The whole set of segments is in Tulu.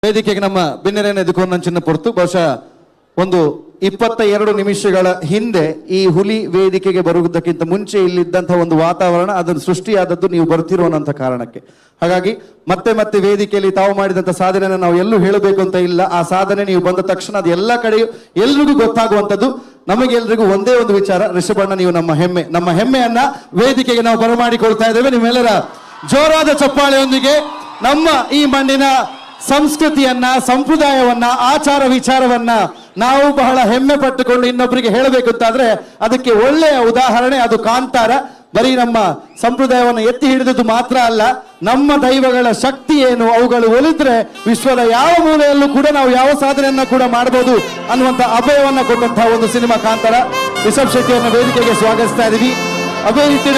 ವೇದಿಕೆಗೆ ನಮ್ಮ ಬಿನ್ನೆರೆಯನ್ನು ಎದುಕೊಂಡಂಚಿನ ಪೊರ್ತು ಬಹುಶಃ ಒಂದು 22 ನಿಮಿಷಗಳ ಹಿಂದೆ ಈ ಹುಲಿ ವೇದಿಕೆಗೆ ಬರುವುದಕ್ಕಿಂತ ಮುಂಚೆ ಇಲ್ಲಿದ್ದಂತಹ ಒಂದು ವಾತಾವರಣ, ಅದನ್ನು ಸೃಷ್ಟಿಯಾದದ್ದು ನೀವು ಬರ್ತಿರುವಂತ ಕಾರಣಕ್ಕೆ. ಹಾಗಾಗಿ ಮತ್ತೆ ಮತ್ತೆ ವೇದಿಕೆಯಲ್ಲಿ ತಾವು ಮಾಡಿದಂಥ ಸಾಧನೆಯನ್ನು ನಾವು ಎಲ್ಲೂ ಹೇಳಬೇಕು ಅಂತ ಇಲ್ಲ. ಆ ಸಾಧನೆ ನೀವು ಬಂದ ತಕ್ಷಣ ಅದು ಎಲ್ಲ ಕಡೆಯೂ ಎಲ್ರಿಗೂ ಗೊತ್ತಾಗುವಂಥದ್ದು. ನಮಗೆಲ್ರಿಗೂ ಒಂದೇ ಒಂದು ವಿಚಾರ, ರಿಷಭಣ್ಣ ನೀವು ನಮ್ಮ ಹೆಮ್ಮೆ. ನಮ್ಮ ಹೆಮ್ಮೆಯನ್ನ ವೇದಿಕೆಗೆ ನಾವು ಬರಮಾಡಿಕೊಳ್ತಾ ಇದ್ದೇವೆ ನಿಮ್ಮೆಲ್ಲರ ಜೋರಾದ ಚಪ್ಪಾಳೆಯೊಂದಿಗೆ. ನಮ್ಮ ಈ ಮಣ್ಣಿನ ಸಂಸ್ಕೃತಿಯನ್ನ, ಸಂಪ್ರದಾಯವನ್ನ, ಆಚಾರ ವಿಚಾರವನ್ನ ನಾವು ಬಹಳ ಹೆಮ್ಮೆ ಪಟ್ಟುಕೊಂಡು ಇನ್ನೊಬ್ಬರಿಗೆ ಹೇಳಬೇಕು ಅಂತಾದ್ರೆ ಅದಕ್ಕೆ ಒಳ್ಳೆಯ ಉದಾಹರಣೆ ಅದು ಕಾಂತಾರ. ಬರೀ ನಮ್ಮ ಸಂಪ್ರದಾಯವನ್ನು ಎತ್ತಿ ಹಿಡಿದದ್ದು ಮಾತ್ರ ಅಲ್ಲ, ನಮ್ಮ ದೈವಗಳ ಶಕ್ತಿ ಏನು, ಅವುಗಳು ಒಲಿದ್ರೆ ವಿಶ್ವದ ಯಾವ ಮೂಲೆಯಲ್ಲೂ ಕೂಡ ನಾವು ಯಾವ ಸಾಧನೆಯನ್ನ ಕೂಡ ಮಾಡಬಹುದು ಅನ್ನುವಂಥ ಅಭಯವನ್ನ ಕೊಟ್ಟಂತಹ ಒಂದು ಸಿನಿಮಾ ಕಾಂತಾರ. ರಿಷಬ್ ಶೆಟ್ಟಿಯನ್ನು ವೇದಿಕೆಗೆ ಸ್ವಾಗತಿಸ್ತಾ ಇದೀವಿ. ಅದೇ ರೀತಿ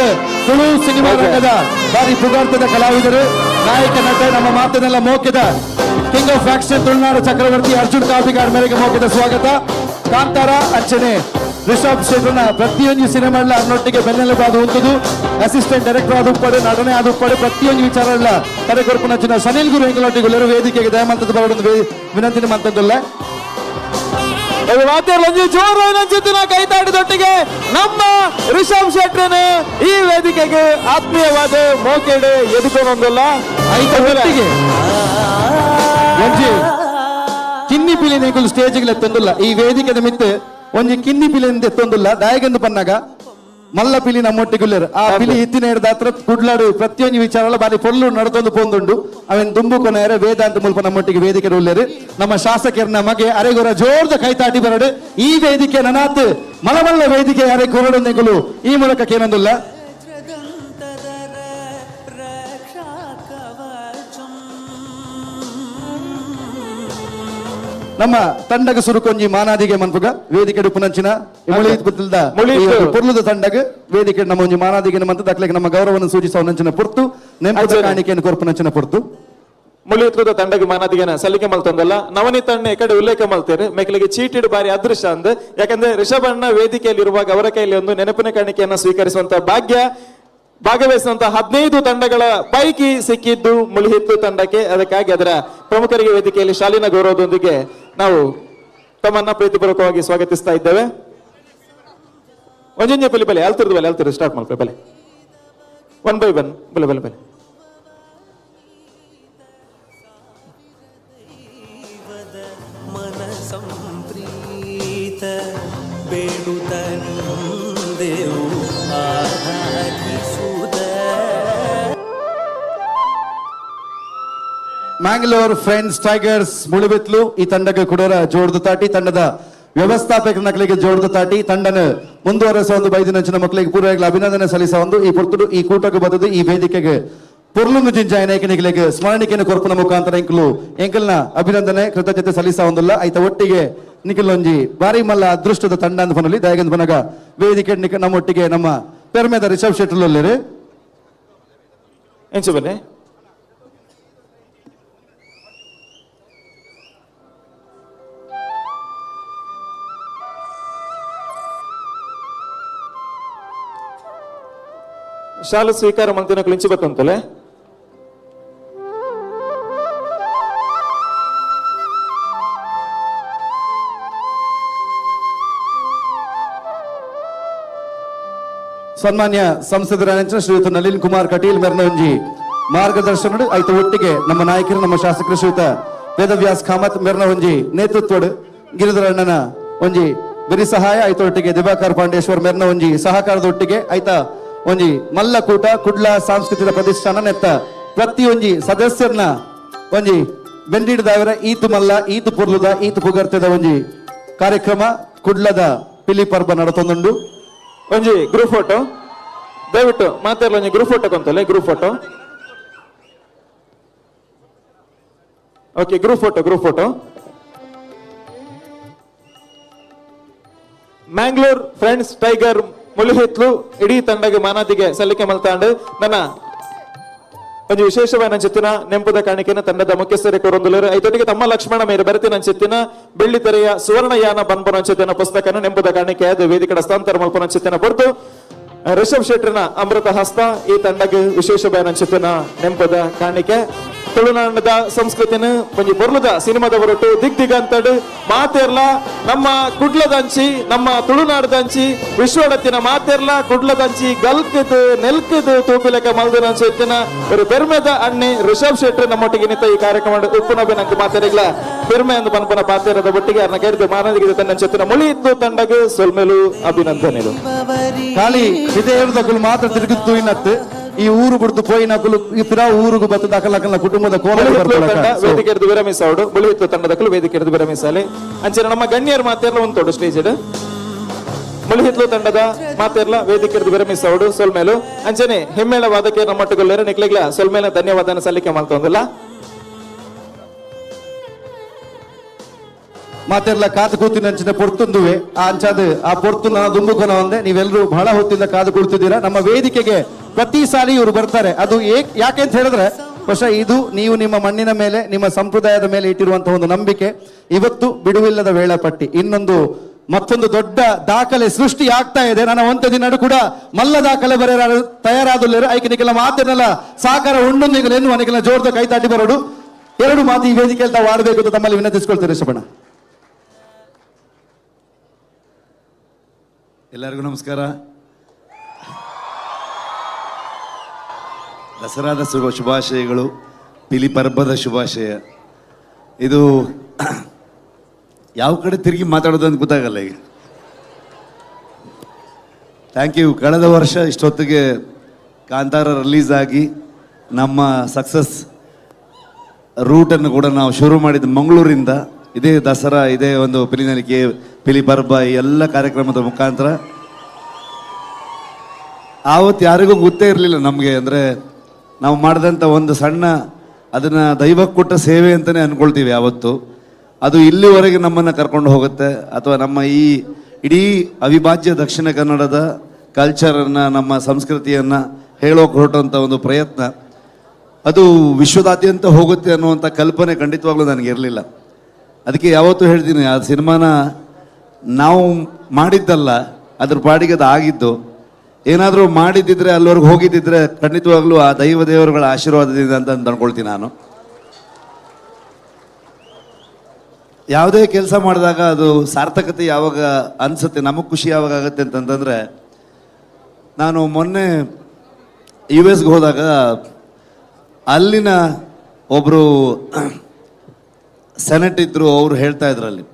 ತುಳು ಸಿನಿಮಾ ರಂಗದ ಭಾರಿ ಪುಗಾರ್ತದ ಕಲಾವಿದರು, ನಾಯಕ ನಟ, ನಮ್ಮ ಮಾತನ್ನೆಲ್ಲ ಮೋಕೆದ king of action ತುಳುನಾಡು ಚಕ್ರವರ್ತಿ ಅರ್ಜುನ್ ಕಾಪಿಕಾಡ್ ಮೇರೆಗೆ ಮೋಕೆದ ಸ್ವಾಗತ. ಕಾಂತಾರ ಅಂಚನೆ ರಿಷಬ್ ಶೆಟ್ಟರ್ನ ಪ್ರತಿಯೊಂದು ಸಿನಿಮಾ ಅನ್ನೊಟ್ಟಿಗೆ ಬೆನ್ನೆಲುಬಾದ ಉಂಟುದು ಅಸಿಸ್ಟೆಂಟ್ ಡೈರೆಕ್ಟರ್ ಆದ ಉಪ್ಪಡು, ನಟನೆ ಆದ ಉಪ್ಪಡು, ಪ್ರತಿಯೊಂದು ವಿಚಾರ ಎಲ್ಲ ತರೆಕೊರ್ಪುನಂಚಿನ ಸನಿಲ್ ಗುರು ಹೆಂಗಳೊಟ್ಟಿಗೆ ವೇದಿಕೆಗೆ ದಯಮಂತದ ಬರೋದು ವಿನಂತಿನ ಮಂತಂದುಲ್ಲ. ಜೋರಾದ ಕೈತಾಟದೊಟ್ಟಿಗೆ ನಮ್ಮ ರಿಷಬ್ ಶೆಟ್ಟರನ್ನು ಈ ವೇದಿಕೆಗೆ ಆತ್ಮೀಯವಾದ ಮೋಕೆಡೆ ಎದುಕೊಂಡೊಂದಲ್ಲ. ಐತ ಒಟ್ಟಿಗೆ ಒಂಜಿ ಕಿನ್ನಿ ಪಿಲಿ ಎಂಕುಲು ಸ್ಟೇಜ್ಗೆ ಎತ್ತೊಂದುಲ್ಲ. ಈ ವೇದಿಕೆದ ಮಿತ್ತು ಒಂಜಿ ಕಿನ್ನಿ ಪಿಲಿಂದ ಎತ್ತೊಂದುಲ್ಲ. ದಾಯಗೆಂದು ಪನ್ನಾಗ ಮಲ್ಲ ಪಿಲಿ ನಮ್ಮೊಟ್ಟಿಗುಲ್ಲೇರು. ಆ ಪಿಲಿ ಇತ್ತಿನ ಹಿಡ್ದಾತ್ರ ಕುಡ್ಲಾಡು ಪ್ರತಿಯೊಂದು ವಿಚಾರ ಬಾರಿ ಪೊಲ್ಲು ನಡ್ತೊಂದು ಪೊಂದುಂಡು. ಅವೆನ್ ದುಂಬು ಕೊನೆಯರೆ ವೇದಾಂತ ಮುಲ್ಪ ನಮ್ಮೊಟ್ಟಿಗೆ ವೇದಿಕೆ ಉಲ್ಲೇರು. ನಮ್ಮ ಶಾಸಕರನ್ನ ಮಗೆ ಅರೆಗೊರ ಜೋರ್ದ ಕೈತಾಟಿ ಬರಡು. ಈ ವೇದಿಕೆ ನನಾತ್ ಮಲಮಲ್ಲ ವೇದಿಕೆ ಅರೆ ಕೊರಡು ಎಂಕುಲು ಈ ಮೂಲಕ ಕೇನೊಂದುಲ್ಲ. ನಮ್ಮ ತಂಡಗ ಸುರುಕೊಂಜಿ ಮಾನಾದಿಗೆ ಮನ್ಪುಗ ವೇದಿಕೆ ಪುನಂಚಿನ ಪೊರ್ಲುದ ತಂಡಗ ವೇದಿಕೆ ನಮ್ಮ ಒಂಜಿ ಮಾನಾದಿಗೆ ಮಂತ ದಕ್ಲೆಗೆ ನಮ್ಮ ಗೌರವವನ್ನು ಸೂಚಿಸುವ ಪೊರ್ತು, ನೆನಪು ಕಾಣಿಕೆಯನ್ನು ಕೊರ್ಪುನಂಚಿನ ಪೊರ್ತು. ಮುಳಿಯುತ್ತದ ತಂಡಗ ಮಾನಾದಿಗೆನ ಸಲ್ಲಿಕೆ ಮಲ್ತೊಂದಲ್ಲ. ನವನೀತ್ ಅಣ್ಣ ಈ ಕಡೆ ಉಲ್ಲೇಖ ಮಲ್ತೇನೆ, ಮೇಕಲಿಗೆ ಚೀಟಿಡು ಬಾರಿ ಅದೃಷ್ಟ ಅಂದ್. ಯಾಕಂದ್ರೆ ರಿಷಬ್ ಅಣ್ಣ ವೇದಿಕೆಯಲ್ಲಿರುವಾಗ ಅವರ ಕೈಯಲ್ಲಿ ಒಂದು ನೆನಪಿನ ಕಾಣಿಕೆಯನ್ನು ಸ್ವೀಕರಿಸುವಂತ ಭಾಗ್ಯ ಭಾಗವಹಿಸುವಂತಹ 15 ತಂಡಗಳ ಪೈಕಿ ಸಿಕ್ಕಿದ್ದು ಮುಳಿಹಿತ್ತು ತಂಡಕ್ಕೆ. ಅದಕ್ಕಾಗಿ ಅದರ ಪ್ರಮುಖರಿಗೆ ವೇದಿಕೆಯಲ್ಲಿ ಶಾಲೀನ ಗೌರವದೊಂದಿಗೆ ನಾವು ತಮ್ಮನ್ನ ಪ್ರೀತಿಪೂರ್ವಕವಾಗಿ ಸ್ವಾಗತಿಸ್ತಾ ಇದ್ದೇವೆ. ಒಂಜೊಂಜೆ ಪಲಿ ಬಲೆ ಅಲ್ತಿರ್ದು ಬಲೆ ಅಲ್ತಿರ್ದು ಸ್ಟಾರ್ಟ್ ಮಾಡ್ಬೇಕು ಬಲೆ, one by one ಬಲೆ ಬಲೆ ಬಲೆ. ಮ್ಯಾಂಗ್ಳೂರ್ ಫ್ರೆಂಡ್ಸ್ ಟೈಗರ್ಸ್ ಮುಳುಬಿತ್ಲು ಈ ತಂಡಕ್ಕೆ ಕುಡೋರ ಜೋಡ್ದು ತಾಟಿ, ತಂಡದ ವ್ಯವಸ್ಥಾಪಕರ ನಕಲಿಗೆ ಜೋಡ್ದು ತಾಟಿ, ತಂಡನ ಮುಂದುವರೆಸುವ ಒಂದು ಬೈದಿನಂಚಿನ ಮಕ್ಕಳಿಗೆ ಪೂರ್ವಗಳ ಅಭಿನಂದನೆ ಸಲ್ಲಿಸುವ ಒಂದು ಈ ಪೊರ್ತುಡು ಈ ಕೂಟಕ್ಕೆ ಬದದು ಈ ವೇದಿಕೆಗೆ ಪೊರ್ಲುಂದು ಜಿಂಜಾಯನ ಏಕನಿಗಳಿಗೆ ಸ್ಮರಣಿಕೆಯನ್ನು ಕೊರ್ಪುನ ಮುಖಾಂತರ ಎಂಕಲು ಎಂಕಲ್ನ ಅಭಿನಂದನೆ ಕೃತಜ್ಞತೆ ಸಲ್ಲಿಸ ಒಂದಲ್ಲ. ಐತ ಒಟ್ಟಿಗೆ ನಿಖಿಲೊಂಜಿ ಬಾರಿ ಮಲ್ಲ ಅದೃಷ್ಟದ ತಂಡ ಅಂತ ಪನೊಲಿ. ದಯಗಂದ ಪನಗ ವೇದಿಕೆ ನಮ್ಮೊಟ್ಟಿಗೆ ನಮ್ಮ ಪೆರ್ಮೆದ ರಿಷಬ್ ಶೆಟ್ಟರ್. ಎಂಚು ಬನ್ನಿ ಶಾಲು ಸ್ವೀಕಾರ ಮಂತಿನ ಕ್ಲಿಂಚಿ ಬತ್ತಂತಲೆ. ಸನ್ಮಾನ್ಯ ಸಂಸದರ ಶ್ರೀಯುತ ನಳಿನ್ ಕುಮಾರ್ ಕಟೀಲ್ ಮೆರ್ನೊಂಜಿ ಮಾರ್ಗದರ್ಶನ ಐತ ಒಟ್ಟಿಗೆ ನಮ್ಮ ನಾಯಕರು, ನಮ್ಮ ಶಾಸಕರು ಶ್ರೀಯುತ ವೇದವ್ಯಾಸ್ ಕಾಮತ್ ಮೆರ್ನವಂಜಿ ನೇತೃತ್ವಡ್, ಗಿರಿಧರಣ್ಣನ ಒಂಜಿ ಬೆರಿ ಸಹಾಯ ಐತ ಒಟ್ಟಿಗೆ ದಿವಾಕರ್ ಪಾಂಡೇಶ್ವರ್ ಮೆರ್ನವಂಜಿ ಸಹಕಾರದೊಟ್ಟಿಗೆ ಐತ ಒಂಜಿ ಮಲ್ಲಕೂಟ ಕುಡ್ಲ ಸಾಂಸ್ಕೃತಿಕ ಪ್ರತಿಷ್ಠಾನ ನೆತ್ತ ಪ್ರತಿಯೊಂಜಿ ಸದಸ್ಯರ್ನ ಒಂಜಿ ಬೆಂಡಿಡ್ದಾವರ ಈತು ಮಲ್ಲ, ಈತು ಪೊರ್ಲುದ, ಈತು ಪುಗರ್ತದ ಒಂಜಿ ಕಾರ್ಯಕ್ರಮ ಕುಡ್ಲದ ಪಿಲಿ ಪರ್ಬ ನಡತೊಂದುಂಡು. ಒಂಜಿ ಗ್ರೂಪ್ ಫೋಟೋ ದಯವಿಟ್ಟು ಮಾತಾಡಲ. ಒಂಜಿ ಗ್ರೂಪ್ ಫೋಟೋ ಕೊಂತಲೆ, group photo. Okay, group photo, group photo. Mangalore friends tiger Mulihitlu ಇಡೀ ತಂಡಗೆ ಮಾನಾದಿಗೆ ಸಲ್ಲಿಕೆ ಮಲ್ತಾಂಡ್. ನನ್ನ ಒಂಜಿ ವಿಶೇಷವಾದ ಚಿತ್ತಿನ ನೆಂಪುದ ಕಾಣಿಕೆನ ತಂಡದ ಮುಖ್ಯಸ್ಥರೇ ಕೊರೊಂದುಲೇರು. ಐತೊಟ್ಟಿಗೆ ತಮ್ಮ ಲಕ್ಷ್ಮಣ ಮೇರೆ ಬರೆತಿನ ಚಿತ್ತಿನ ಬೆಳ್ಳಿ ತೆರೆಯ ಸುವರ್ಣಯಾನ ಬನ್ಪನ ಚಿತ್ತಿನ ಪುಸ್ತಕನ ನೆಂಪುದ ಕಾಣಿಕೆ ಅದು ವೇದಿಕೆಡ ಸ್ಥಾಂತರ ಮಲ್ಪನ ಚಿತ್ತಿನ ಪೊರ್ತು. Rishabh ಶೆಟ್ಟರ್ನ ಅಮೃತ ಹಸ್ತ ಈ ತಂಡಕ್ಕೆ ವಿಶೇಷ ಬಯನಂಚಿತನ ನೆಂಪದ ಕಾಣಿಕೆ. ತುಳುನಾಡದ ಸಂಸ್ಕೃತಿನ ಒಂಜಿ ಬೊರ್ಲುದ ಸಿನಿಮಾದ ಹೊರಟು ದಿಗ್ ದಿಗಂತಡು ಮಾತೆರ್ಲ ನಮ್ಮ ಕುಡ್ಲದಂಚಿ ನಮ್ಮ ತುಳುನಾಡದಂಚಿ ವಿಶ್ವಡತ್ತಿನ ಮಾತೆರ್ಲ ಕುಡ್ಲದಂಚಿ ಗಲ್ಕದ್ ನೆಲ್ಕದ್ ತೂಪಿಲೆಕ ಮಲ್ದನಂಚಿತ್ತಿನ ഒരു ಪೆರ್ಮೆದ ಅಣ್ಣೆ ರಿಷಬ್ ಶೆಟ್ಟರ್ ನಮ್ಮೊಟ್ಟಿಗೆ ನಿಂತ ಈ ಕಾರ್ಯಕ್ರಮ ಉಪ್ಪುನಬೆ ನಂಗೆ ಮಾತೆರಿಗ್ಲ ಪೆರ್ಮೆ ಅಂದು ಪನ್ಪನ ಪಾತೆರದ ಒಟ್ಟಿಗೆ ಅರ್ನ ಕೇಳಿದ ಮಾನದಿಗೆ ತನ್ನ ಮುಳಿ ಇತ್ತು ತಂಡಗ್ ಸೊಲ್ಮೆಲು ಅಭಿನಂದನೆಲು. ಖಾಲಿ ವಿಜಯದಕುಲು ಮಾತ್ರ ತಿರುಗುತ್ತು ಇನ್ನತ್ತು ಈ ಊರು ಬಿಡ್ದು ಪೋಯಿನಕುಲು ಈ ಪಿರಾ ಊರುಗು ಬತ್ತದ ಅಕಲ ಕುಟುಂಬದ ಕೋಲ ವೇದಿಕೆ ಹಿಡಿದು ವಿರಮಿಸೋಡು ಬುಳಿಯಿತ್ತು ತಂಡದಕಲು ವೇದಿಕೆ ಹಿಡಿದು ವಿರಮಿಸಲಿ. ಅಂಚನೆ ನಮ್ಮ ಗಣ್ಯರು ಮಾತೆರ್ಲ ಉಂಟೋಡು ಸ್ಟೇಜ್ ಮುಳಿಹಿತ್ಲು ತಂಡದ ಮಾತೆರ್ಲ ವೇದಿಕೆ ಹಿಡಿದು ವಿರಮಿಸೋಡು ಸೊಲ್ಮೇಲು. ಅಂಚನೆ ಹಿಮ್ಮೇಳ ವಾದಕ್ಕೆ ನಮ್ಮೊಟ್ಟುಗೊಲ್ಲೇರು ನಿಕ್ಲೆಗ್ಲ ಸೊಲ್ಮೇಲ ಧನ್ಯವಾದನ ಸಲ್ಲಿಕೆ ಮಾಡ್ತೊಂದಿಲ್ಲ. ಮಾತೆರ್ಲ ಕಾದು ಕೂತಿನ ಅಂಚಿನ ಪೊರ್ತುಂದುವೆ ಆ ಅಂಚಾದ ಆ ಪೊರ್ತು ನನ್ನ ದುಂಬುಕೊನ ಒಂದೆ. ನೀವೆಲ್ಲರೂ ಬಹಳ ಹೊತ್ತಿಂದ ಕಾದು ಕುಳಿತಿದ್ದೀರಾ. ನಮ್ಮ ವೇದಿಕೆಗೆ ಪ್ರತಿ ಸಾರಿ ಇವರು ಬರ್ತಾರೆ. ಅದು ಯಾಕೆ ಅಂತ ಹೇಳಿದ್ರೆ ಬಹುಶಃ ಇದು ನೀವು ನಿಮ್ಮ ಮಣ್ಣಿನ ಮೇಲೆ ನಿಮ್ಮ ಸಂಪ್ರದಾಯದ ಮೇಲೆ ಇಟ್ಟಿರುವಂತಹ ಒಂದು ನಂಬಿಕೆ. ಇವತ್ತು ಬಿಡುವಿಲ್ಲದ ವೇಳಾಪಟ್ಟಿ ಇನ್ನೊಂದು ಮತ್ತೊಂದು ದೊಡ್ಡ ದಾಖಲೆ ಸೃಷ್ಟಿ ಆಗ್ತಾ ಇದೆ. ನನ್ನ ಒಂತ ದಿನ ಕೂಡ ಮಲ್ಲ ದಾಖಲೆ ಬರೆಯ ತಯಾರಾದಲ್ಲೇರು ಐಕನಿಕೆಲ್ಲ ಮಾತಿನಲ್ಲ ಸಾಕಾರ ಉಂಡೊಂದಿಗಲೇನು ಅನಿಕೆಲ್ಲ ಜೋರ್ದ ಕೈ ತಾಟಿ ಬರೋಡು. ಎರಡು ಮಾತು ಈ ವೇದಿಕೆಯಲ್ಲಿ ತಾವು ಆಡಬೇಕು ಅಂತ ತಮ್ಮಲ್ಲಿ ವಿನಂತಿಸ್ಕೊಳ್ತೇನೆ ಶಬಣ. ಎಲ್ಲರಿಗೂ ನಮಸ್ಕಾರ. ದಸರಾದ ಶುಭಾಶಯಗಳು, ಪಿಲಿ ಪರ್ಬದ ಶುಭಾಶಯ. ಇದು ಯಾವ ಕಡೆ ತಿರುಗಿ ಮಾತಾಡೋದು ಅಂತ ಗೊತ್ತಾಗಲ್ಲ ಈಗ. Thank you. ಕಳೆದ ವರ್ಷ ಇಷ್ಟೊತ್ತಿಗೆ ಕಾಂತಾರ ರಿಲೀಸ್ ಆಗಿ ನಮ್ಮ ಸಕ್ಸಸ್ ರೂಟನ್ನು ಕೂಡ ನಾವು ಶುರು ಮಾಡಿದ್ದು ಮಂಗಳೂರಿಂದ. ಇದೇ ದಸರಾ, ಇದೇ ಒಂದು ಪಿಲಿನಲಿಕೆ, ಪಿಲಿ ಪರ್ಬ, ಈ ಎಲ್ಲ ಕಾರ್ಯಕ್ರಮದ ಮುಖಾಂತರ. ಆವತ್ತು ಯಾರಿಗೂ ಗೊತ್ತೇ ಇರಲಿಲ್ಲ ನಮಗೆ. ಅಂದರೆ ನಾವು ಮಾಡಿದಂಥ ಒಂದು ಸಣ್ಣ ಅದನ್ನು ದೈವಕ್ಕೆ ಕೊಟ್ಟ ಸೇವೆ ಅಂತಲೇ ಅಂದ್ಕೊಳ್ತೀವಿ ಯಾವತ್ತು. ಅದು ಇಲ್ಲಿವರೆಗೆ ನಮ್ಮನ್ನು ಕರ್ಕೊಂಡು ಹೋಗುತ್ತೆ. ಅಥವಾ ನಮ್ಮ ಈ ಇಡೀ ಅವಿಭಾಜ್ಯ ದಕ್ಷಿಣ ಕನ್ನಡದ ಕಲ್ಚರನ್ನು, ನಮ್ಮ ಸಂಸ್ಕೃತಿಯನ್ನು ಹೇಳೋಕೆ ಹೊರಟಂಥ ಒಂದು ಪ್ರಯತ್ನ ಅದು ವಿಶ್ವದಾದ್ಯಂತ ಹೋಗುತ್ತೆ ಅನ್ನುವಂಥ ಕಲ್ಪನೆ ಖಂಡಿತವಾಗ್ಲೂ ನನಗಿರಲಿಲ್ಲ. ಅದಕ್ಕೆ ಯಾವತ್ತೂ ಹೇಳ್ತೀನಿ, ಆ ಸಿನಿಮಾನ ನಾವು ಮಾಡಿದ್ದಲ್ಲ, ಅದ್ರ ಪಾಡಿಗೆ ಅದು ಆಗಿದ್ದು. ಏನಾದರೂ ಮಾಡಿದ್ದಿದ್ರೆ, ಅಲ್ಲಿವರೆಗೆ ಹೋಗಿದ್ದಿದ್ರೆ ಖಂಡಿತವಾಗ್ಲೂ ಆ ದೈವ ದೇವರುಗಳ ಆಶೀರ್ವಾದದಿಂದ ಅಂತ ಅಂದ್ಕೊಳ್ತೀನಿ ನಾನು. ಯಾವುದೇ ಕೆಲಸ ಮಾಡಿದಾಗ ಅದು ಸಾರ್ಥಕತೆ ಯಾವಾಗ ಅನಿಸುತ್ತೆ, ನಮಗೆ ಖುಷಿ ಯಾವಾಗ ಆಗುತ್ತೆ ಅಂತಂತಂದರೆ, ನಾನು ಮೊನ್ನೆ you ಎಸ್ಗೆ ಹೋದಾಗ ಅಲ್ಲಿನ ಒಬ್ಬರು ಸೆನೆಟ್ ಇದ್ದರು. ಅವರು ಹೇಳ್ತಾ ಇದ್ರು, ಅಲ್ಲಿ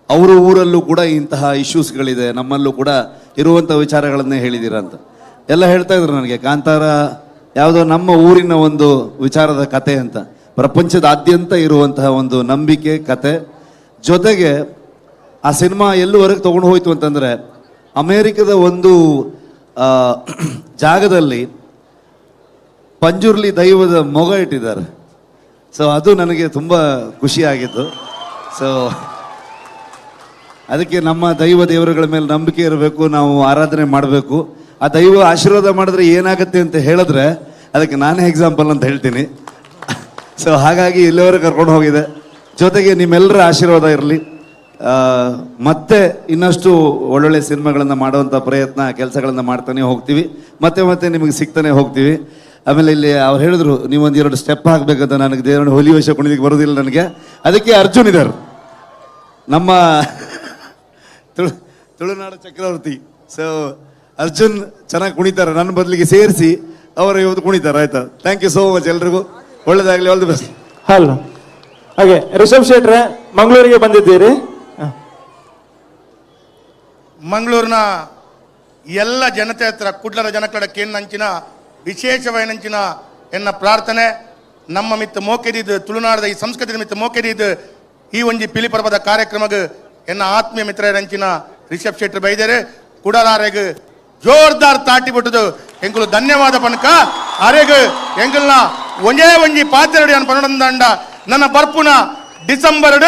ಅವರ ಊರಲ್ಲೂ ಕೂಡ ಇಂತಹ ಇಶ್ಯೂಸ್ಗಳಿದೆ, ನಮ್ಮಲ್ಲೂ ಕೂಡ ಇರುವಂಥ ವಿಚಾರಗಳನ್ನೇ ಹೇಳಿದ್ದೀರ ಅಂತ ಎಲ್ಲ ಹೇಳ್ತಾ ಇದ್ರು ನನಗೆ. ಕಾಂತಾರ ಯಾವುದೋ ನಮ್ಮ ಊರಿನ ಒಂದು ವಿಚಾರದ ಕತೆ ಅಂತ, ಪ್ರಪಂಚದಾದ್ಯಂತ ಇರುವಂತಹ ಒಂದು ನಂಬಿಕೆ ಕತೆ. ಜೊತೆಗೆ ಆ ಸಿನಿಮಾ ಎಲ್ಲಿವರೆಗೆ ತೊಗೊಂಡು ಹೋಯಿತು ಅಂತಂದರೆ, ಅಮೇರಿಕದ ಒಂದು ಜಾಗದಲ್ಲಿ ಪಂಜುರ್ಲಿ ದೈವದ ಮೊಗ ಇಟ್ಟಿದ್ದಾರೆ. ಸೊ ಅದು ನನಗೆ ತುಂಬ ಖುಷಿಯಾಗಿತ್ತು. ಸೊ ಅದಕ್ಕೆ ನಮ್ಮ ದೈವ ದೇವರುಗಳ ಮೇಲೆ ನಂಬಿಕೆ ಇರಬೇಕು, ನಾವು ಆರಾಧನೆ ಮಾಡಬೇಕು. ಆ ದೈವ ಆಶೀರ್ವಾದ ಮಾಡಿದ್ರೆ ಏನಾಗುತ್ತೆ ಅಂತ ಹೇಳಿದ್ರೆ ಅದಕ್ಕೆ ನಾನೇ ಎಕ್ಸಾಂಪಲ್ ಅಂತ ಹೇಳ್ತೀನಿ. ಸೊ ಹಾಗಾಗಿ ಇಲ್ಲಿವರೆಗೆ ಕರ್ಕೊಂಡು ಹೋಗಿದೆ. ಜೊತೆಗೆ ನಿಮ್ಮೆಲ್ಲರ ಆಶೀರ್ವಾದ ಇರಲಿ. ಮತ್ತೆ ಇನ್ನಷ್ಟು ಒಳ್ಳೊಳ್ಳೆ ಸಿನಿಮಾಗಳನ್ನು ಮಾಡುವಂಥ ಪ್ರಯತ್ನ, ಕೆಲಸಗಳನ್ನು ಮಾಡ್ತಾನೆ ಹೋಗ್ತೀವಿ. ಮತ್ತೆ ಮತ್ತೆ ನಿಮಗೆ ಸಿಗ್ತಾನೆ ಹೋಗ್ತೀವಿ. ಆಮೇಲೆ ಇಲ್ಲಿ ಅವ್ರು ಹೇಳಿದ್ರು, ನೀವೊಂದು ಎರಡು ಸ್ಟೆಪ್ ಹಾಕಬೇಕಂತ. ನನಗೆ ದೇವರನ್ನು ಹುಲಿ ವೇಷ ಕುಣಿಲಿಕ್ಕೆ ಬರೋದಿಲ್ಲ ನನಗೆ. ಅದಕ್ಕೆ ಅರ್ಜುನ್ ಇದ್ದಾರೆ, ನಮ್ಮ ತುಳುನಾಡು ಚಕ್ರವರ್ತಿ. ಸೊ ಅರ್ಜುನ್ ಚೆನ್ನಾಗಿ ಕುಣಿತಾರೆ, ನನ್ನ ಬದಲಿಗೆ ಸೇರಿಸಿ ಅವರು ಇವತ್ತು ಕುಣಿತಾರೆ. ಆಯ್ತಾ? Thank you so much. ಎಲ್ರಿಗೂ ಒಳ್ಳೇದಾಗಲಿ, all the best. Hello, ಹಾಗೆ ರಿಷಬ್ ಶೆಟ್ರೆ, ಮಂಗಳೂರಿಗೆ ಬಂದಿದ್ದೀರಿ. ಮಂಗಳೂರಿನ ಎಲ್ಲ ಜನತೆ ಹತ್ರ, ಕುಡ್ಲರ ಜನಕಡ ಕೇಂದ್ರ ವಿಶೇಷವೈನಂಚಿನ ಎನ್ನ ಪ್ರಾರ್ಥನೆ. ನಮ್ಮ ಮಿತ್ತ ಮೋಕೆದಿದ್ದು, ತುಳುನಾಡದ ಈ ಸಂಸ್ಕೃತಿ ಮಿತ್ತ ಮೋಕೆದಿದ್ದು ಈ ಒಂಜಿ ಪಿಲಿ ಪರ್ಬದ ಕಾರ್ಯಕ್ರಮಗ್ ಎನ್ನ ಆತ್ಮೀಯ ಮಿತ್ರರಂಚಿನ ರಿಷಬ್ ಶೆಟ್ಟರ್ ಬೈದರೆ ಕುಡಲಾರೆಗ್ ಜೋರ್ದಾರ್ ತಾಟಿ ಬಿಟ್ಟದು ಎಂಕುಲು ಧನ್ಯವಾದ ಪಣಕ. ಅರೆಗ್ ಎಂಕಲ್ನ ಒಂಜೇ ಒಂಜಿ ಪಾತ್ರಡಿ ಪನ್ನೊಂದಂಡ ನನ್ನ ಬರ್ಪುನ ಡಿಸೆಂಬರ್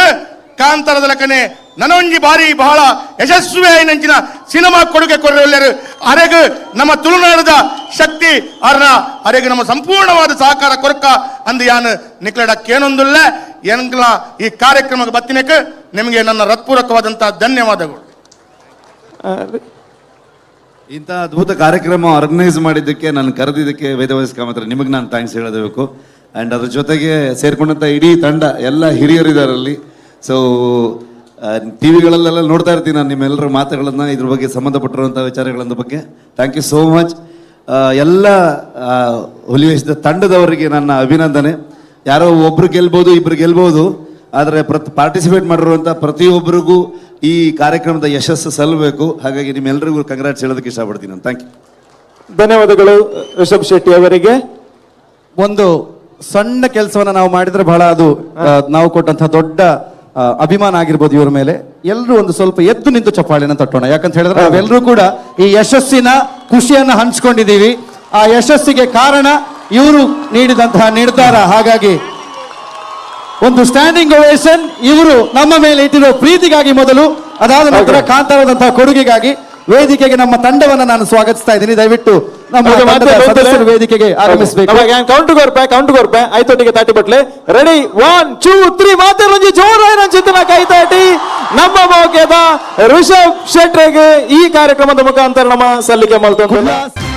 ಕಾಂತಾರದ ಲೆಕ್ಕನೆ ನನೊಂಜಿ ಬಾರಿ ಬಹಳ ಯಶಸ್ವಿ ಆಯಿನಂಚಿನ ಸಿನಿಮಾ ಕೊಡುಗೆ ಕೊರಲೆಲ್ಲರು. ಅರೆಗ್ ನಮ್ಮ ತುಳುನಾಡದ ಶಕ್ತಿ ಅರ್ನ ಅರೆಗ್ ನಮ್ಮ ಸಂಪೂರ್ಣವಾದ ಸಹಕಾರ ಕೊರಕ ಅಂದು ಯಾನು ನಿಕ್ಲಡ ಕೇನೊಂದುಲ್ಲ. ಎಂಗ್ಲ ಈ ಕಾರ್ಯಕ್ರಮಕ್ಕೆ ಬತ್ತಿನಕ್ಕೆ ನಿಮಗೆ ನನ್ನ ಹೃತ್ಪೂರ್ವಕವಾದಂತಹ ಧನ್ಯವಾದಗಳು. ಇಂಥ ಅದ್ಭುತ ಕಾರ್ಯಕ್ರಮ ಆರ್ಗನೈಸ್ ಮಾಡಿದ್ದಕ್ಕೆ, ನಾನು ಕರೆದಿದ್ದಕ್ಕೆ ವೇದವ್ಯಾಸ್ ಕಾಮತ್ರ ನಿಮಗೆ ನಾನು thanks ಹೇಳಬೇಕು. ಆ್ಯಂಡ್ ಅದ್ರ ಜೊತೆಗೆ ಸೇರ್ಕೊಂಡಂಥ ಇಡೀ ತಂಡ, ಎಲ್ಲ ಹಿರಿಯರಿದ್ದಾರೆ ಅಲ್ಲಿ. ಸೊ ಟಿವಿಗಳಲ್ಲೆಲ್ಲ ನೋಡ್ತಾ ಇರ್ತೀನಿ ನಾನು ನಿಮ್ಮೆಲ್ಲರ ಮಾತುಗಳನ್ನು, ಇದ್ರ ಬಗ್ಗೆ ಸಂಬಂಧಪಟ್ಟಿರುವಂಥ ವಿಚಾರಗಳ ಬಗ್ಗೆ. Thank you so much. ಎಲ್ಲ ಹುಲಿವೇಷದ ತಂಡದವರಿಗೆ ನನ್ನ ಅಭಿನಂದನೆ. ಯಾರೋ ಒಬ್ರು ಗೆಲ್ಬೋದು, ಇಬ್ರು ಗೆಲ್ಬೋದು, ಆದರೆ ಪಾರ್ಟಿಸಿಪೇಟ್ ಮಾಡಿರುವಂಥ ಪ್ರತಿಯೊಬ್ಬರಿಗೂ ಈ ಕಾರ್ಯಕ್ರಮದ ಯಶಸ್ಸು ಸಲ್ಲಬೇಕು. ಹಾಗಾಗಿ ನಿಮ್ಮೆಲ್ಲರಿಗೂ ಕಂಗ್ರಾಟ್ಸ್ ಹೇಳೋದಕ್ಕೆ ಇಷ್ಟಪಡ್ತೀನಿ ನಾನು. Thank you. ಧನ್ಯವಾದಗಳು ರಿಷಬ್ ಶೆಟ್ಟಿ ಅವರಿಗೆ. ಒಂದು ಸಣ್ಣ ಕೆಲಸವನ್ನ ನಾವು ಮಾಡಿದ್ರೆ ಬಹಳ ಅದು ನಾವು ಕೊಟ್ಟಂತಹ ದೊಡ್ಡ ಅಭಿಮಾನ ಆಗಿರ್ಬೋದು ಇವರ ಮೇಲೆ. ಎಲ್ಲರೂ ಒಂದು ಸ್ವಲ್ಪ ಎದ್ದು ನಿಂತು ಚಪ್ಪಾಳೆನ ತಟ್ಟೋಣ. ಯಾಕಂತ ಹೇಳಿದ್ರೆ ನಾವೆಲ್ಲರೂ ಕೂಡ ಈ ಯಶಸ್ಸಿನ ಖುಷಿಯನ್ನ ಹಂಚ್ಕೊಂಡಿದ್ದೀವಿ. ಆ ಯಶಸ್ಸಿಗೆ ಕಾರಣ ಇವರು ನೀಡಿದಂತಹ ನಿರ್ಧಾರ. ಹಾಗಾಗಿ ಒಂದು ಸ್ಟ್ಯಾಂಡಿಂಗ್ ಓವೇಶನ್ ಇವರು ನಮ್ಮ ಮೇಲೆ ಇಟ್ಟಿರುವ ಪ್ರೀತಿಗಾಗಿ ಮೊದಲು, ಅದಾದ ನಂತರ ಕಾಂತಾರದಂತಹ ಕೊಡುಗೆಗಾಗಿ ವೇದಿಕೆಗೆ ನಮ್ಮ ತಂಡವನ್ನ ನಾನು ಸ್ವಾಗತಿಸ್ತಾ ಇದ್ದೀನಿ. ದಯವಿಟ್ಟು ನಮ್ಮ Okay, ತಂಡದ ಮತ್ತೆ ಸದಸ್ಯರು ವೇದಿಕೆಗೆ ಆಗಮಿಸಬೇಕು. ಕೌಂಟ್ ಕೊರ್ಪೆ, ಕೌಂಟ್ ಕೊರ್ಪೆ, ಐತೊಟ್ಟಿಗೆ ತಾಟಿ ಬಟ್ಲೆ. ರೆಡಿ, 1 2 3. ಮಾತಾಡೋದು ಜೋರಾಗಿ ಚಿಂತನ ಕೈತಾಟಿ ನಮ್ಮ ಮೌಕ್ಯದ ರಿಷಬ್ ಶೆಟ್ರಿಗೆ ಈ ಕಾರ್ಯಕ್ರಮದ ಮುಖಾಂತರ ನಮ್ಮ ಸಲ್ಲಿಕೆ ಮಾಡ್ತಾ.